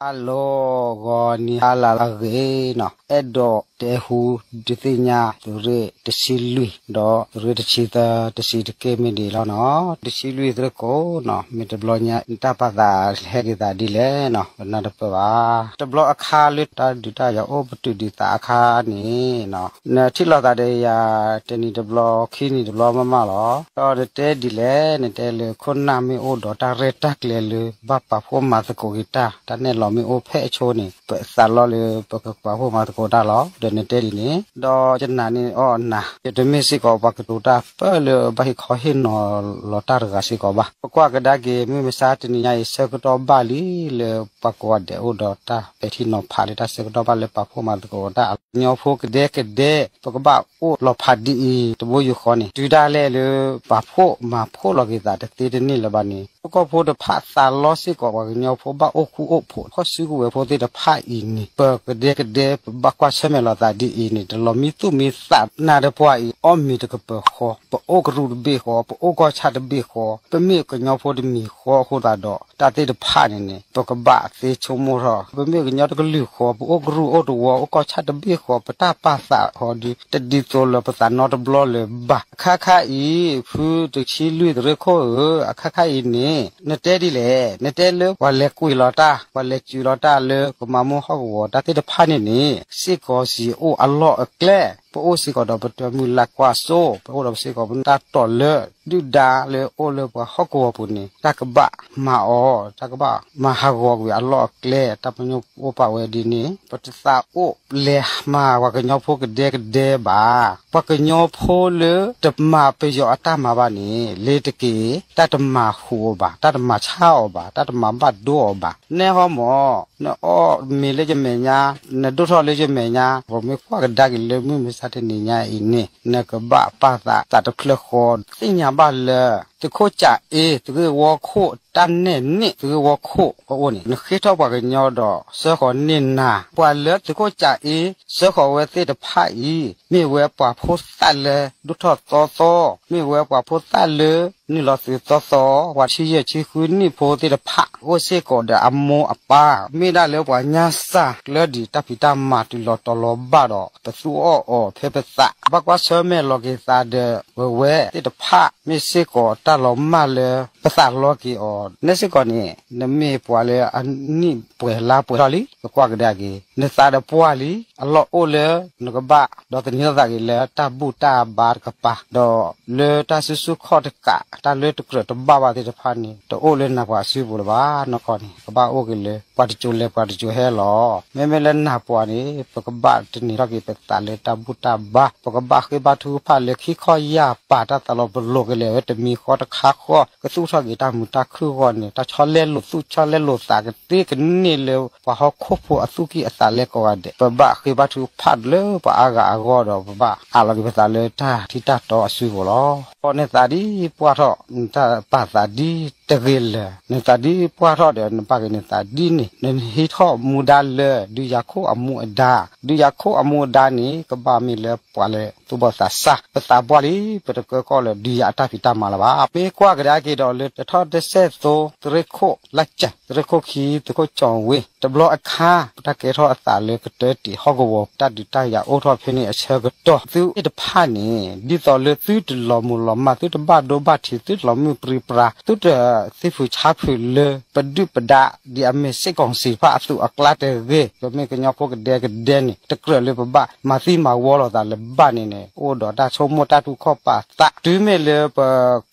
Hello, ဂီၤနံၤဟါလၢအဂ့ၤနီၤ, အဲၣ်ဒိးတဲဟူဒုးသ့ၣ်ညါ သုးရ့ၣ်တဆံလွံၢ် ဒီးသုးရ့ၣ်တဆံသၢ တဆံတက့ၢ်မ့ၢ်ဒ်အံၤလီၤနီၤ. တဆံလွံၢ်သရ့ၣ်ကိးနီၤ, မ့ၢ်တဘျီညါ နတၢ်ပာ်သးဟဲက့ၤသးဒ်လဲၣ်နီၤ, ပနၢ်တပၢၢ်ဘၣ်. တဘျီအခါလၢတၢ်ဒုးတၢ်ယၤအိၣ် ပတုာ်ဒံးသးအခါန့ၣ်နီၤ, နထံၣ်လိာ်သးဒီးယၤ တနံၤတဘျီ ခံနံၤတဘျီမးမးလီၤ. ဒီးနတဲဒ်လဲၣ်, နတဲလၢခိၣ်နၢ်မ့ၢ်အိၣ်ဒီးတၢ်ရဲၣ်တၢ်ကျဲၤလၢ ဘၣ်ပာ်ဖှိၣ်မၤသကိးက့ၤတၢ်, တၢ်နဲၣ်လီၤမ့ၢ်အိၣ်ဖဲအဆိန့ၣ် ပသးလီလၢပကပာ်ဖှိၣ်မၤသကိးတၢ်လီၤ. ဒီးနတဲဒ်န့ၣ်, ဒီးယနာ်န့ၢ်အီၤနၤ, ယတမ့ၢ်စ့ၢ်ကီးပှၤကတိၤတၢ်ပၢၢ်လၢဘၣ်ဟ့ၣ်ခီဟ့ၣ်နီၤလီၤတၢ်တဂၤစ့ၢ်ကီးဘၣ်. ပကွၢ်ကဒါက့ၤ မုၢ်မဆါတနံၤညါအံၤ ဆၢကတီၢ်ဘၣ်လံလၢ ပှၤကိးဂၤဒဲးအိၣ်ဒီးတၢ်ပဲာ်ထံနီၤဖးလၢတၢ်ဆၢကတီၢ်ဘၣ်လၢပာ်ဖှိၣ်မၤသကိးတၢ်, ကညီဖိကဒဲကဒဲ ပကဘၣ်အိၣ်လီၤဖးဒ်အံၤ တဘိယူၢ်ဃီန့ၣ် တုၤဒၣ်လဲာ်လၢ ပာ်ဖှိၣ်မၤဖှိၣ်လီၤက့ၤသးတသ့တန့ၢ်လၢၤဘၣ်န့ၣ် ထံဖိကီၢ်ဖိတဖၣ်သးလီစ့ၢ်ကီး ပှၤကညီဖိဘၣ်အိၣ်ဃူအိၣ်ဖိး ဟီၣ်စုကဝဲၤဖိသ့ၣ်တဖၣ်အံၤန့ၣ် ပကဒဲကဒဲ ပဘၣ်ကွၢ်ဆၢၣ်မဲာ်လိာ်သးဒ်အံၤန့ၣ် တလီၤမံသူၣ်မံသး နၤဒီးပှၤအံၤ အီၣ်မ့ၤတကပၤဃီ, ပအိၣ်ကရူၢ်တဘ့ၣ်ဃီ, ပအိၣ်ကီၢ်ဆၣ်တဘ့ၣ်ဃီ, ပမ့ၢ်ကညီဖိတမံၤဃီအဃိသတးဒီး တၢ်သ့ၣ်တဖၣ်န့ၣ်န့ၣ် ပကဘၣ်သ့ဆိကမိၣ်ထီၣ်, ပမ့ၢ်ကညီတကလုာ်ဃီ, ပအိၣ်ကရူၢ်အိၣ်တဝီ, အိၣ်ကီၢ်ဆၣ်တဘ့ၣ်ဃီ, ပတၢ်ပာ်သးဃီဒီး တဒ်သိးလၢပသးနီတဘျီလၢၤဘၣ်. အခါခါအံၤ ဖုတဆံလွံၢ်သရ့ၣ်ခိၣ်ဧၢ, အခါခါအံၤန့ၣ် နတဲဒ်လဲၣ်, နတဲလၢပှၤလဲၤကွံာ်လီၤတၢ်, ပှၤလဲၤစၢၤလီၤတၢ်လၢကမၤမူဟီၣ်ကဝီၤတၢ်သ့ၣ်တဖၣ်န့ၣ်န့ၣ် စ့ၢ်ကီးစံးအိၣ်အလီၢ်အကျဲ, ပအိၣ်စ့ၢ်ကီးဒီးပတၢ်မုၢ်လၢ်ကွၢ်စိ, ပအိၣ်ဒီးပစ့ၢ်ကီးပတၢ်တိာ်လၢ ဒုၣ်ဒါလၢအိၣ်လၢပှၤဟီၣ်ကဝီၤပူၤန့ၣ် တၢ်ကဘၣ်မၤအီၤ, တၢ်ကဘၣ်မၤဟးဂီၤကွံာ်အလီၢ်အကျဲ, တၢ်ပညိၣ်အိၣ်ပာ်ဝဲဒ်န့ၣ် ပတသးအိၣ်လဲၤမၤပှၤကညီဖိကဒဲကဒဲဘၣ်. ပှၤကညီဖိလၢတမၤပယီၤအတၢ်မၤဘၣ်န့ၣ် လ့ၤတက့ၤ, တၢ်တမၤဟူးအီၤဘၣ်, တၢ်တမၤဆါအီၤဘၣ်, တၢ်တမၤဘၣ်ဒိအီၤဘၣ်. နဲဟီမး, နအီၣ်မ့ၤလၢယမဲာ်ညါ, နဒိၣ်ထီၣ်လၢယမဲာ်ညါ, ပမ့ၢ်ကွၢ်ကဒါက့ၤလၢမုၢ်မဆါတနံၤညါအံၤန့ၣ် နကဘၣ်ပာ်သးသးတဖျၢၣ်ဃီ, သ့ၣ်ညါဘၣ်လၢ သုးခိၣ်ကၠးအ့ သုးဂ့ၢ်ဝီခိၣ် တၢ်နဲၣ်န့ၢ်သုးဂ့ၢ်ဝီခိၣ်အအိၣ်န့ၣ် နဃ့ထီၣ်ပှၤကညီဒီး စၢဃီၤန့ၢ်နၤ, ပှၤလၢသုးခိၣ်ကၠးအ့ စၢဃီၤဝဲသ့ၣ်တဖၣ်အံၤ မ့ၢ်ဝဲပှၤဖိသၣ်လၢဒိၣ်ထီၣ်သီသီ, မ့ၢ်ဝဲပှၤဖိသၣ်လၢနုာ်လီၤသုးသီသီ, ပှၤဆံယဲၢ်ဆံဃုနံၣ်ဖိသ့ၣ်တဖၣ် အိၣ်စ့ၢ်ကီးဒီးအမိၢ်အပၢ်, မ့ၢ်ဒၣ်လၢပှၤညါစၢ်ကျၢဒံးတၢ်ဖံးတၢ်မၤတုၤလီၤတီၤလီၤဘၣ်ဒီး ပသူအီၣ်အီၤဖဲပသး, ဘၣ်ကွၢ်ဆၢၣ်မဲာ်လီၤက့ၤသးဒီး ပဝဲသ့ၣ်တဖၣ် မ့ၢ်စ့ၢ်ကီးတၢ်လီၤမၢ်လၢ ပသးလီက့ၤအီၤ, နစ့ၢ်ကီးန့ၣ် နမ့ၢ်ပှၤလၢအနံၣ်ပှဲၤလါပှဲၤထီၣ်လံ, ပကွၢ်ကဒါက့ၤ နသးဒီးပှၢ်လံ, အလီၢ်အိၣ်လၢနကဘၣ် ဒီးသန့ၤထီၣ်သးက့ၤလၢတၢ်ဘူၣ်တၢ်ဘါတကပၤ, ဒီးလၢတၢ်စုဆူၣ်ခီၣ်တကး တၢ်လၢတကြၢးတဘၣ်ဘၣ်သ့ၣ်တဖၣ်န့ၣ် တအိၣ်လၢနၤပှၤအစုပူၤလၢၤဘၣ်နီၢ်ကီၢ်န့ၣ်, ကဘၣ်အိၣ်က့ၤလၢ ပှၤတစိၤလဲၤပှၤတစိၤဟဲလီၤ. မ့မ့ၢ်လၢနၤပှၤန့ၣ် ပကဘၣ်သန့ၤထီၣ်က့ၤပသးလၢတၢ်ဘူၣ်တၢ်ဘါ, ပကဘၣ်ဃ့ဘါထုကဖၣ်လၢခံခီယၢ်ပၤ တၢ်သးလီၤပလိာ်ကလဲာ်ဝဲတမံၤဃီတခါဃီ, ကသူၣ်ထီၣ်က့ၤတၢ်မုာ်တၢ်ခုၣ်အဂီၢ်န့ၣ် တၢ်ဆီလဲလိာ်သူၣ်ဆီလဲလိာ်သးကသ့ကန့ၢ်လၢပှၤဟီၣ်ခိၣ်ဖိအသူၣ်ကံၢ်အသးလဲကိးဂၤဒဲး, ပဘၣ်ဃ့ဘါထုကဖၣ်လၢပှၤအါဂၤအဂီၢ်ဒီး ပဘၣ်အးလီၤက့ၤပသးလၢတၢ်ထံတၢ်တီအစုပူၤလီၤ. နသးဒ်ပှၢ်ထီၣ်, နတၢ်ပာ်သးဒ်တဂ့ၤလၢၤ, နသးဒ်ပှၢ်ထီၣ်ဒီး နဘၣ်က့ၤနသးဒ်န့ၣ်, နဟံးထီၣ်မူဒါလၢ ဒုးယၤခိၣ်အမူအဒါ, ဒုးယၤခိၣ်အမူအဒါန့ၣ် ကဘၣ်မ့ၢ်လၢပှၤလၢသူၣ်ဘီၣ်သးစၢ်, ပသးပှၢ်လံ, ပတကၢကီၢ်လၢ ဒုးယၤအတၢ်ဖံးတၢ်မၤလၢၤဘၣ်. မ့ၢ်ကွၢ်ကဒါက့ၤဒီးလၢ တထီၣ်တစဲၣ်သိ သရ့ၣ်ခိၣ်လၢ်စၢၤ, သရ့ၣ်ခိၣ်ခံ သရ့ၣ်ခိၣ်ကၠီၤဝ့, တဘျီအခါ ပတၢ်ကဲထီၣ်အသးလၢကတၢတံာ်ဟီၣ်ကဝီၤ တၢ်ဒုးတၢ်ယၤအိၣ်ထီၣ်ဖဲန့ၣ်အဆၢကတီၢ် သုသ့ၣ်တဖၣ်န့ၣ် ဒ်သိးလၢသုတလီၤမုၢ်လီၤမၢ်, သုတဘၣ်ဒိဘၣ်ထံး, သုတလီၤမုၢ်ပြံပြါ, သုတသ့ဖုးဆါဖုးလၢ ပဒုၣ်ပဒါ ဒ်အမ့ၢ်စ့ၢ်ကီးစံးတဖၣ်အသိးအကျါတဂ့ၤ, ပမ့ၢ်ကညီဖိကဒဲကဒဲန့ၣ် တကြၢးလၢပဘၣ်မၤသံမၤဝီလိာ်သးလၢၤဘၣ်န့ၣ်န့ၣ် အိၣ်ဒီးတၢ်ဆိကမိၣ်တၢ်တူၢ်ခီၣ်ပာ်သး, တုၤမ့ၢ်လၢပ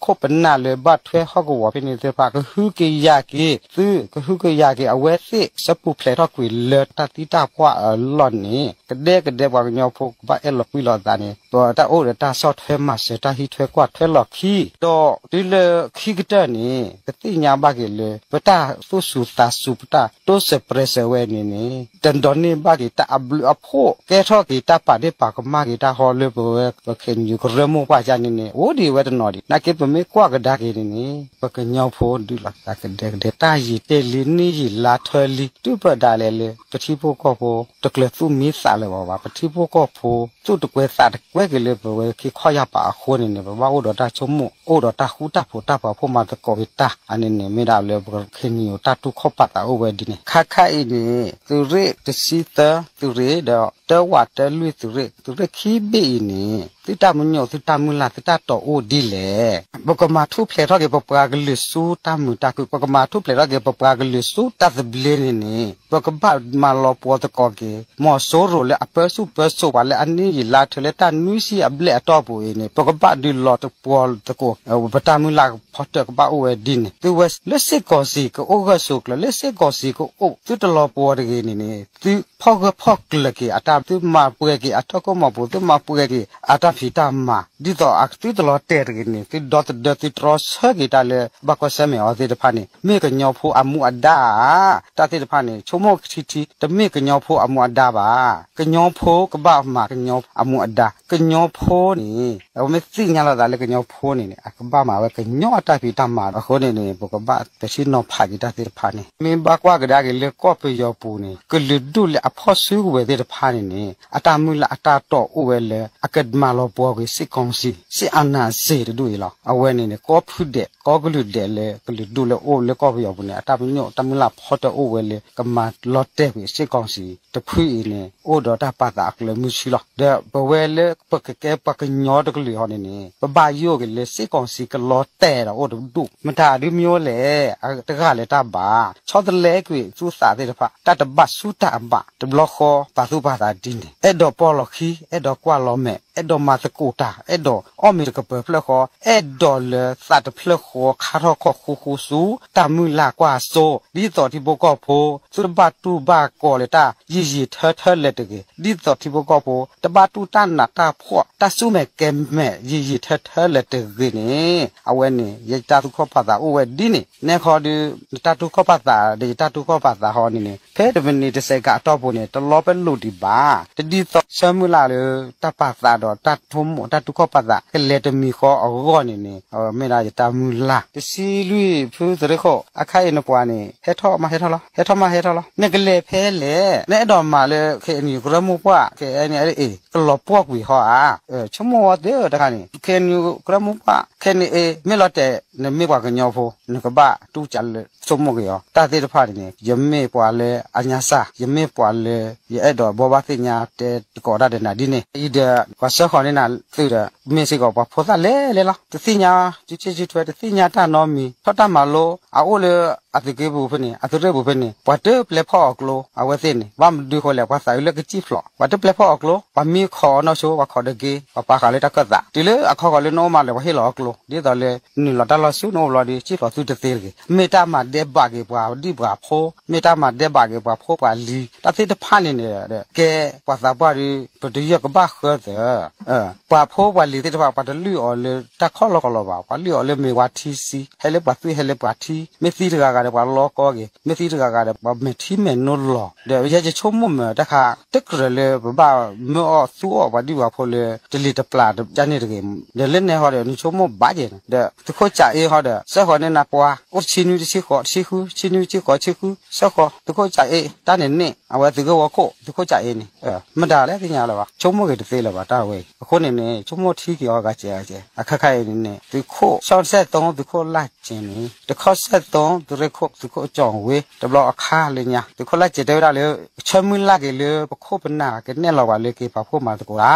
ခိၣ်ပနၢ်လၢဘၣ်ထွဲဟီၣ်ကဝီၤဖဲန့ၣ်သ့ၣ်တဖၣ် ကဟုကယာ်က့ၤသု, ကဟုကယာ်က့ၤအဝဲသ့ၣ် ဆၢပူၤဖျဲးထီၣ်ကွံာ်လၢတၢ်သံတၢ်ပှၢ်အလီၢ်န့ၣ် ကဒဲကဒဲပှၤကညီဖိ ကဘၣ်အဲၣ်လီၤကွံလိာ်သးန့ၣ် ပတၢ်အိၣ်ဒီးတၢ်ဆီၣ်ထွဲမၤစၢၤ တၢ်ဟံးထွဲကွၢ်ထွဲလီၢ်ခံ, ဒီးတုၤလၢခံကတၢၢ်န့ၣ် ပသ့ၣ်ညါဘၣ်က့ၤလၢ ပတၢ်သူၣ်စူၤသးစူၤ ပတၢ်တိစၢၤပြဲးစၢၤဝဲန့ၣ်န့ၣ် တဒိးန့ၢ်ဘၣ်က့ၤတၢ်အဘျုးအဖှိၣ် ကဲထီၣ်က့ၤတၢ်ပာ်ဒ့ၣ်ပာ်ကမၣ်က့ၤတၢ်ဃီလၢပဝဲ ပခဲနံၣ်ကရၢမိၢ်ပှၢ်ကါန့ၣ်န့ၣ် အိၣ်ဒံးဝဲတနီၤဒံး. နာ်က့ပမ့ၢ်ကွၢ်ကဒါက့ၤန့ၣ်န့ၣ် ပကညီဖိဒုးလိာ်သးကဒဲကဒဲ တၢ်ယံာ်တ့ၢ်လံ နံၣ်ယံာ်လါထွဲလံ တုၤပဒၣ်လဲာ်လၢ ပထံဖိကီၢ်ဖိ တကျၢၤသူၣ်မံသး ပတသးပ့ၤနီၣ်တၢ်လၢၤဘၣ်ဘၣ်. ပထံဖိကီၢ်ဖိ သူၣ်တကွဲးသးတကွဲက့ၤလၢပဝဲခံခီၣ်ယာ်ပာ်အဃိန့ၣ်န့ၣ် ပဘၣ်အိၣ်ဒီးတၢ်ဆိကမိၣ် အိၣ်ဒီးတၢ်ဃူတၢ်ဖိးတၢ်ပာ်ဖှိၣ်မၤသကိးက့ၤတၢ် အန့ၣ်န့ၣ် မ့ၢ်ဒၣ်လၢပ ခ့ၣ်နံၣ် တၢ်တူၢ်ခီၣ်ပာ်သးအိၣ်ဝဲဒ်န့ၣ် ခါခါအံၤန့ၣ် သုးရ့ၣ်တဆံသၢသုးရ့ၣ်ဒီး တၢဝးတၢလွံၢ်သုးရ့ၣ် သုးရ့ၣ်ခံဘ့ၣ်အံၤန့ၣ် သုတၢ်မုၢ်ညိၣ် သုတၢ်မုၢ်လၢ် သုတၢ်တီၤအိၣ်ဒ်လဲၣ်. ပကမၤထူၣ်ဖျဲးထီၣ်က့ၤပပှၤကလုာ်ဆူတၢ်မုာ်တၢ်ခုၣ် ပကမၤထူၣ်ဖျဲးထီၣ်က့ၤပပှၤကလုာ်ဆူတၢ်သဘျ့န့ၣ်န့ၣ် ပကဘၣ်မၤလီၤပှီၤသကိးက့ၤ မီၤစိရိၤလၢအပၢဆူၣ်ပၢစိးပှၤလၢအနံၣ်ယံာ်လါထီလၢတၢ်နွံဆံအဘျဲၣ်အတီၢ်ပူၤအံၤန့ၣ် ပကဘၣ်ဒုးလီၤပှီၤသကိး ပတၢ်မုၢ်လၢ်ဖီတၢၣ်ကဘၣ်အိၣ်ဝဲဒ်န့ၣ် သုဝဲလၢစ့ၢ်ကီးစံးကအိၣ်ဂၢၢ်ဆိးကျၢၤ လၢစ့ၢ်ကီးစံးကအိၣ် သုတလီၤပှီၤတဂ့ၤန့ၣ်န့ၣ် သုဖီၣ်ဂၢၢ်ဖီၣ်ကျၢၤက့ၤအတၢ် သုမၤပှဲၤက့ၤအထီၣ်ခိၣ်မီၤပူၤ သုမၤပှဲၤက့ၤအတၢ်ဖံးတၢ်မၤ ဒ်သိးအသုတလီၤတဲာ်တဂ့ၤန့ၣ် သုဒီသဒၢသုတြီဆၢက့ၤတၢ်လၢဘၣ်ကွၢ်ဆၢၣ်မဲာ်အီၤသ့ၣ်တဖၣ်န့ၣ် မ့ၢ်ကညီဖိအမူအဒါဧါ. တၢ်သ့ၣ်တဖၣ်န့ၣ် ဆိကမိၣ်ထံထံ တမ့ၢ်ကညီဖိအမူအဒါဘၣ်. ကညီဖိကဘၣ်မၤကညီအမူအဒါ ကညီဖိန့ၣ် အဝဲမ့ၢ်သ့ၣ်ညါလီၤသးလၢကညီဖိန့ၣ်န့ၣ် အကဘၣ်မၤဝဲကညီအတၢ်ဖံးတၢ်မၤအဃိန့ၣ်န့ၣ် ပကဘၣ်ပထံၣ်နီၤဖးက့ၤတၢ်သ့ၣ်တဖၣ်န့ၣ် မ့ၢ်ဘၣ်ကွၢ်ကဒါက့ၤလၢကီၢ်ပယီၤပူၤန့ၣ် ကလုာ်ဒူၣ်လၢအဖီၣ်စုကဝဲၤသ့ၣ်တဖၣ်န့ၣ်န့ၣ် အတၢ်မုၢ်လၢ်အတၢ်တီၤအိၣ်ဝဲလၢ အကမၤလီၤပှီၤကွံာ် စစ်ကောင်စီ စစ်အာဏာရှင် တဒူၣ်အံၤလီၤ. အဝဲန့ၣ်န့ၣ် ကီၢ်ဖုဒဲး ကီၢ်ကလုာ်ဒဲးလၢကလုာ်ဒူၣ်လၢအိၣ်လၢကီၢ်ပယီၤပူၤန့ၣ် အတၢ်မုၢ်ညိၣ်တၢ်မုၢ်လၢ်ဖီတၢၣ်အိၣ်ဝဲလၢ ကမၤလီၤတဲာ်ကွံာ် စစ်ကောင်စီ တဖုအံၤန့ၣ် အိၣ်ဒီးတၢ်ပာ်သးအကျၢၤမုၢ်ဆ့လီၤ. ဒီးပဝဲလၢပကကဲပှၤကညီတကလုာ်ဟီန့ၣ်န့ၣ် ပဘၣ်ယိၣ်က့ၤလၢ စစ်ကောင်စီ ကလီၤတဲာ်ဒီးအိၣ်တဒူၣ် မတၤဒုးမ့ၢ်အိၣ်လဲၣ် တဂၤလၢၤတၢ်ဘၣ် ဆီတလဲကွံာ်သူၣ်သးသ့ၣ်တဖၣ် တၢ်တဘၣ်ဆူၣ်တၢ်အဘၣ် တဘျီဃီပာ်သူၣ်ပာ်သးဒ်န့ၣ် အဲၣ်ဒိးပီၢ်လီၤခံ အဲၣ်ဒိးကွၢ်လီၤမဲာ် အဲၣ်ဒိးမၤသကိးတၢ် အဲၣ်ဒိးအီၣ်မ့ၤတကပၤဖျၢၣ်ဃီ အဲၣ်ဒိးလၢသးတဖျၢၣ်ဃီခါထီၣ်ခီၣ်ဃူဃူဆူ တၢ်မုၢ်လၢ်ကွၢ်စိ ဒ်သိးထံဖိကီၢ်ဖိ သုတဘၣ်တူၢ်ဘၣ်ကီၤလၢတၢ်ယံာ်ယံာ်ထၢထၢလၢၤတဂ့ၤ ဒ်သိးထံဖိကီၢ်ဖိ တဘၣ်တူၢ်တၢ်နးတၢ်ဖှီၣ် တၢ်ဆူၣ်မဲာ်ကဲၤမဲာ်ယံာ်ယံာ်ထၢထၢလၢၤတဂ့ၤန့ၣ် အဝဲန့ၣ် ယတၢ်တူၢ်ခီၣ်ပာ်သးအိၣ်ဝဲဒ်န့ၣ် နဲဃီဒီး နတၢ်တူၢ်ခီၣ်ပာ်သးဒီးယတၢ်တူၢ်ခီၣ်ပာ်သးဟီန့ၣ်န့ၣ် ဖဲတမံးနံးတစဲးကးအတီၢ်ပူၤန့ၣ် တလီၤပလိာ်ဒံးဘၣ် တဒ်သိးဆၢမုၢ်လၢ်လၢ တၢ်ပာ်သးဒီးတၢ်ဆိကမိၣ်တၢ်တူၢ်ခီၣ်ပာ်သး ကလဲၤတမံၤဃီအဂီၢ်န့ၣ်န့ၣ် မ့ၢ်ဒၣ်ယတၢ်မုၢ်လၢ် တဆံလွံၢ်ဖုသုးရ့ၣ်ခိၣ် အခါအံၤနပှၤန့ၣ် ဟဲထီၣ်မးဟဲထီၣ်လီၤ ဟဲထီၣ်မးဟဲထီၣ်လီၤ နကလဲၤဖဲလဲၣ် နအဲၣ်ဒိးမၤလၢ ခ့ၣ်အဲၣ်ယူၣ် ကရၢမိၢ်ပှၢ် ခ့ၣ်အဲၣ်ယူၣ် ကလီၤပှီၢ်ကွံာ်ဟီဧါ ဆိကမိၣ်ဝဲသ့တခါန့ၣ် ခ့ၣ်အဲၣ်ယူၣ် ကရၢမိၢ်ပှၢ် ခဲန့ၣ်အ့ မ့ၢ်လီၤတဲာ် နမ့ၢ်ပှၤကညီဖိ နကဘၣ်တူၢ်စးလၢဆိကမိၣ်က့ၤအီၤ တၢ်သ့ၣ်တဖၣ်န့ၣ်န့ၣ် ယမ့ၢ်ပှၤလၢအညါစၢ် ယမ့ၢ်ပှၤလၢ ယအဲၣ်ဒိးဘိးဘၣ်သ့ၣ်ညါတဲသကိးတၢ်ဒီးနၤဒ်န့ၣ် အံၤဒီး ပှၤစၢဃီၤန့ၢ်နၤသုးဒီး မ့ၢ်စ့ၢ်ကီးပှၤဖိသၣ်လဲၤလဲၤလီၤ တသ့ၣ်ညါ တဆံးဆံးထွဲ တသ့ၣ်ညါတၢ်နီတမံၤ ထီၣ်တၢ်မၤလိ အအိၣ်လၢ အသုးက့ပူၤဖဲန့ၣ် အသုးရ့ၣ်ပူၤဖဲန့ၣ် ပှၤတပျဲဖီၣ်အီၤကျိ အဝဲသ့ၣ်န့ၣ် ဘၣ်မနုၤဃိလဲၣ် ပှၤသးအုးလၢကစံၣ်ဖျိး ပှၤတပျဲဖီၣ်အီၤကျိ ပှၤမံခီအီၤနီၢ်ဆိ ပှၤခိးဒီးက့ ပှၤပာ်ဃာ်လၢတၢ်ခၢၣ်သး တုၤလၢအခီခီလၢနအိၣ်မးလၢပှၤဟ့ၣ်လီၤအီၤကျိ ဒ်သိးလၢ နုာ်လီၤတၢ်လီၢ်ဆူနအိၣ်ဘျီဒီး စံၣ်ဖျိးသုတသ့တဂ့ၤ မ့ၢ်တၢ်မၤဒဲးဘးက့ၤပှၤဒံၣ်ပှၤဖိ မ့ၢ်တၢ်မၤဒဲးဘးက့ၤပှၤဖိပှၤလံၤ တၢ်သ့ၣ်တဖၣ်န့ၣ်န့ၣ် ကဲပှၤသးပှၢ်ဒီး ပတယၢၢ်ကဘၣ်ဃၢသၢ ပှၤဖိပှၤလံၤသ့ၣ်တဖၣ် ပှၤတလုၢ်အီၤလၢတၢ်ခီၣ်လီၢ်ကီၢ်လီၤဘၣ် ပှၤလုၢ်အီၤလၢမ့ၢ်ဝါထံဆံ ဟဲလၢပှၤသွံၣ်ဟဲလၢပှၤထံ မ့ၢ်သံတဂၤဂၤဒီးပှၤလီကီက့ၤ မ့ၢ်သံတဂၤဂၤဒီးပှၤမဲာ်ထံမဲာ်နိလီၤ ဒီးယဲယဆိကမိၣ်မ့ၢ်တၢ်ခါ တကြၢးလၢပဘၣ်မၢအီၣ်သူအီၣ်ပှၤဒံၣ်ပှၤဖိလၢ တလံၤတပျၢ်တကါန့ၣ်တဂ့ၤ ဒီးလၢနဲဟီဒီး နဆိကမိၣ်ဘၣ်က့ၤန့ၣ် ဒီးသုးခိၣ်ကၠးအ့ဟီဒီး စၢဃီၤန့ၢ်နၤပှၤ အိၣ်တဆံနွံတဆံဃိး တဆံဃု ဆံနွံတဆံဃိး တဆံဃု စၢဃီၤ သုးခိၣ်ကၠးအ့ တၢ်န့ၣ်န့ၣ် အဝဲသုးဂ့ၢ်ဝီခိၣ် သုးခိၣ်ကၠးအ့န့ၣ် မတၤလဲၣ်သ့ၣ်ညါလၢၤဘၣ် ဆိကမိၣ်ဂ့ၤတသ့လၢၤဘၣ် တၢ်ဝဲအံၤ အဃိန့ၣ်န့ၣ် ဆိကမိၣ်ထံက့ၤအီၤဂၤစဲးဂၤစဲး အခါခါအံၤန့ၣ်န့ၣ် သုးခိၣ် ဆီၣ်စဲၣ်သိ သုးခိၣ်လၢ်ကၠ့န့ၣ် တခီၣ်စဲၣ်သိ သုးရ့ၣ်ခိၣ် သုးခိၣ်ကၠီၣ်ဝ့ တဘျီအခါလၢညါ သုးခိၣ်လၢ်ကၠ့တဲဝဲဒၣ်လၢ ဆၢမုၢ်လၢ်က့ၤလၢပခိၣ်ပနၢ်ကနဲၣ်လီၤပှၤလၢက့ၤပာ်ဖှိၣ်မၤသကိးဧါ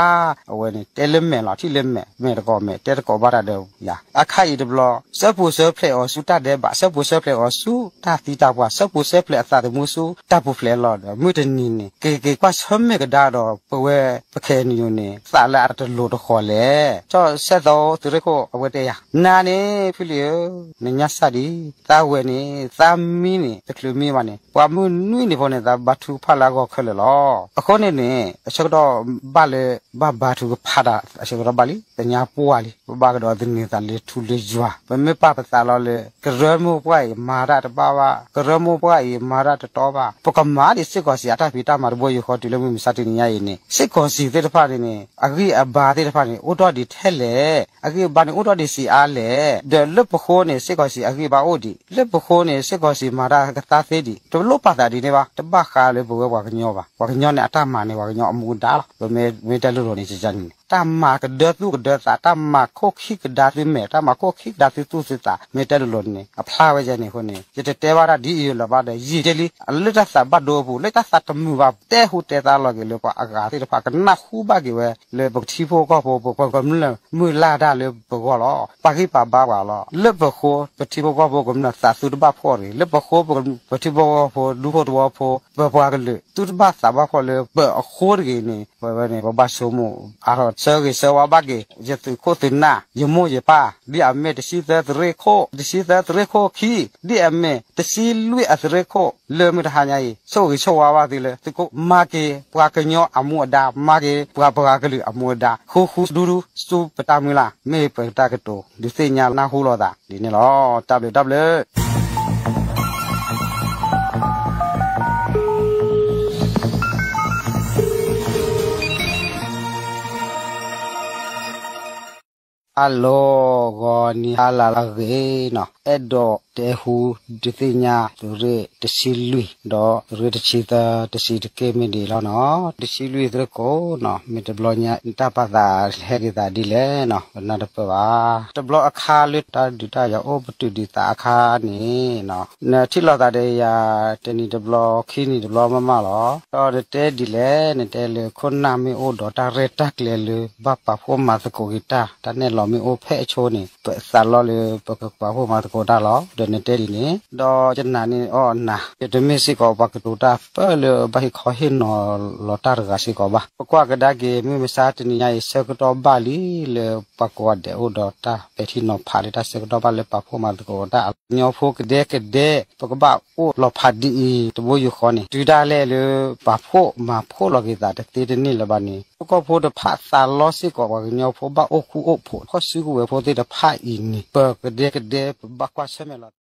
အဝဲန့ၣ် တဲလၢမဲာ်လီၤ ထံၣ်လၢမဲာ် မဲာ်တကိးမဲာ် တဲတကိးဘၣ်တၢ်ဒီးယၤ အခါအံၤတဘျီ စၢဖှိၣ်စၢဖျဲးအီၤဆူတၢ်ဒဲးဘး စၢဖှိၣ်စၢဖျဲးအီၤဆူတၢ်သံတၢ်ပှၢ် စၢဖှိၣ်စၢဖျဲးအသးသမူဆူတၢ်ပူၤဖျဲးလီၤဒီး မုၢ်တနံၤန့ၣ် က့ၤက့ၤကွၢ်ဆၢၣ်မဲာ်ကဒါဒီးပဝဲပခဲအံၤန့ၣ် သးလၢအတလိၤတဃီၤလဲၣ် ဆီၣ်စဲၣ်သိ သုးရ့ၣ်ခိၣ် အဝဲတဲယၤ နၤန့ၣ် ဖုလံၤဧၢ နညါစၢ်ဒံး သးဝဲန့ၣ် သးမံန့ၣ် တချုးမံဘၣ်န့ၣ် ပှၤမုၢ်နွံနံၤဖိန့ၣ် သးဘါထုကဖၣ်လၢအဂီၢ်ခဲလၢာ်လီၤ အဃိန့ၣ်န့ၣ် အဆၢကတီၢ်ဘၣ်လၢ ဘၣ်ဘါထုကဖၣ်တၢ် အဆၢကတီၢ်ဘၣ်လံ ပညါပှၢ်လံ ပဘၣ်ကဒီးသန့ၤသးလၢထူလၢယွၤ ပမ့ၢ်ပာ်ပသးလီၤလၢ ကရၢမိၢ်ပှၢ်အံၤမၤတၢ်တဘၣ်ဘၣ် ကရၢမိၢ်ပှၢ်အံၤမၤတၢ်တတီဘၣ် ပကမၤဒံးစ့ၢ်ကီး စံးအတၢ်ဖံးတၢ်မၤတဘိယူၢ်ဃီတုၤလၢမုၢ်မဆါတနံၤညါအံၤန့ၣ် စ့ၢ်ကီးစံးသ့ၣ်တဖၣ်န့ၣ်န့ၣ် အဂံၢ်အဘါသ့ၣ်တဖၣ်န့ၣ် အိၣ်ထီၣ်ဒံးထဲလဲၣ်, အဂံၢ်အဘါန့ၣ်အိၣ်ထီၣ်ဒံးဆံးအါလဲၣ်, ဒီးလၢပဃိန့ၣ် စ့ၢ်ကီးစံးအဂံၢ်အဘါအိၣ်ဒံး, လၢပဃိန့ၣ် စ့ၢ်ကီးစံးမၤတၢ်ကသါသ့ဒံး, တလိၣ်ပာ်သးဒ်န့ၣ်ဘၣ်, တဘၣ်ဃးလၢပဝဲပှၤကညီဘၣ်, ပှၤကညီန့ၣ် အတၢ်မၤန့ၣ် ပှၤကညီအမူအဒါလီၤ, ပမ့ၢ်တဲလိၤလိၤန့ၣ် န့ၣ် တၢ်မၤကဒၢသူၣ်ကဒၢသး, တၢ်မၤခိၣ်ခံကဒါသုမဲာ်, တၢ်မၤခိၣ်ခံကဒါသုသူၣ်သုသး, မ့ၢ်တဲလိၤလိၤန့ၣ် အဖျါဝဲဒ်န့ၣ်အဃိန့ၣ် ယတတဲဘၣ်တၢ်ဒ်အံၤလၢၤဘၣ်ဒီး ယံာ်တ့ၢ်လံ, လၢတၢ်သးဘၣ်ဒိအပူၤ လၢတၢ်သးတမုာ်ဘၣ် တဲဟူးတဲသါလီၤက့ၤလၢပှၤအဂၤသ့ၣ်တဖၣ် ကနၢ်ဟူဘၣ်က့ၤဝဲ လၢပကထံဖိကီၢ်ဖိ ပကမျၢၢ်မုၢ်လၢ်တၢ်လၢပဂီၢ်လီၤ. ပာ်ဂံၢ်ပာ်ဘါပှၤလီၤ. လၢပဃိ ပထံဖိကီၢ်ဖိကမျၢၢ်သးသုတဘၣ်ဖှီၣ်တဂ့ၤ, လၢပဃိ ပထံဖိကီၢ်ဖိ ဒူဖိသဝီဖိ ပပှၤကလုာ် သုတဘၣ်သးဘၣ်ဖှီၣ်လၢပအဃိတဂ့ၤန့ၣ် ပဝဲန့ၣ် ပဘၣ်ဆိကမိၣ်အါထီၣ် ဆၢဂ့ၤဆၢဝါဘၣ်က့ၤ ယသုးခိၣ်သုးနၢ် ယမိၢ်ယပၢ် ဒ်အမ့ၢ်တဆံသၢသုးရ့ၣ်ခိၣ်, တဆံသၢသုးရ့ၣ်ခိၣ်ခံ, ဒ်အမ့ၢ်တဆံလွံၢ်အသုးရ့ၣ်ခိၣ် လၢမုၢ်တဟါညါအံၤ ဆိၣ်ဂ့ၤဆိၣ်ဝါဘၣ်သုလၢ သုးခိၣ် မၤက့ၤပှၤကညီအမူအဒါ, မၤက့ၤပှၤပှၤကလုာ်အမူအဒါ, ဃူဃူဒူဒူ ဆူပတၢ်မုၢ်လၢ်, မ့ၢ်ပတၢ်ကတိၤ ဒုးသ့ၣ်ညါနၢ်ဟူလိာ်သးဒ်န့ၣ်လီၤ. တၢ်ဘျုးတၢ်ဘျုး ဟါလီၤ ဂီၤနံၤဟါလၢအဂ့ၤနီၤ, အဲၣ်ဒိးတဲဟူဒုးသ့ၣ်ညါ သုးရ့ၣ်တဆံလွံၢ် ဒီးသုးရ့ၣ်တဆံသၢ တဆံတက့ၢ်မ့ၢ်ဒ်အံၤလီၤနီၤ. တဆံလွံၢ်သုးခိၣ်နီၤ မ့ၢ်တဘျီညါ နတၢ်ပာ်သးဟဲက့ၤသးဒ်လဲၣ်နီၤ ပနၢ်တပၢၢ်ဘၣ်. တဘျီအခါလၢတၢ်ဒုးတၢ်ယၤအိၣ် ပတုာ်ဒံးသးအခါန့ၣ်နီၤ နထံၣ်လိာ်သးဒီးယၤ တနံၤတဘျီ ခံနံၤတဘျီမးမးလီၤ. ဒီးနတဲဒ်လဲၣ် နတဲလၢခိၣ်နၢ်မ့ၢ်အိၣ်ဒီးတၢ်ရဲၣ်တၢ်ကျဲၤလၢ ဘၣ်ပာ်ဖှိၣ်မၤသကိးက့ၤတၢ် တၢ်နဲၣ်လီၤမ့ၢ်အိၣ်ဖဲအဆိန့ၣ် ပသးလီလၢပကပာ်ဖှိၣ်မၤသကိးတၢ်လီၤ. ဒီးနတဲဒ်န့ၣ် ဒီးယနာ်န့ၢ်အီၤအနၤ ယတမ့ၢ်စ့ၢ်ကီးပှၤကတိၤတၢ်ပၢၢ်လၢဘၣ်ဟ့ၣ်ခီဟ့ၣ်နီၤလီၤတၢ်တဂၤစ့ၢ်ကီးဘၣ်. ပကွၢ်ကဒါက့ၤ မုၢ်မဆါတနံၤညါအံၤ ဆၢကတီၢ်ဘၣ်လံလၢပှၤကိးဂၤဒဲးအိၣ်ဒီးတၢ်ပဲာ်ထံနီၤဖးလၢတၢ်ဆၢကတီၢ်ဘၣ်လၢ ပာ်ဖှိၣ်မၤသကိးတၢ် ကညီဖိကဒဲကဒဲ ပကဘၣ်အိၣ်လီၤဖးဒ်အံၤ တဘိယူၢ်ဃီန့ၣ် တုၤဒၣ်လဲာ်လၢ ပာ်ဖှိၣ်မၤဖှိၣ်လီၤက့ၤသးတသ့တန့ၢ်လၢၤဘၣ်န့ၣ် ပကီၢ်ဖိတဖၣ်သးလီစ့ၢ်ကီး ပှၤကညီဖိဘၣ်အိၣ်ဃူအိၣ်ဖိး ခီၣ်ဆူကဝဲၤဖိသ့ၣ်တဖၣ်အံၤန့ၣ် ပကဒဲကဒဲ ပဘၣ်ကွၢ်ဆၢၣ်မဲာ်လီၤ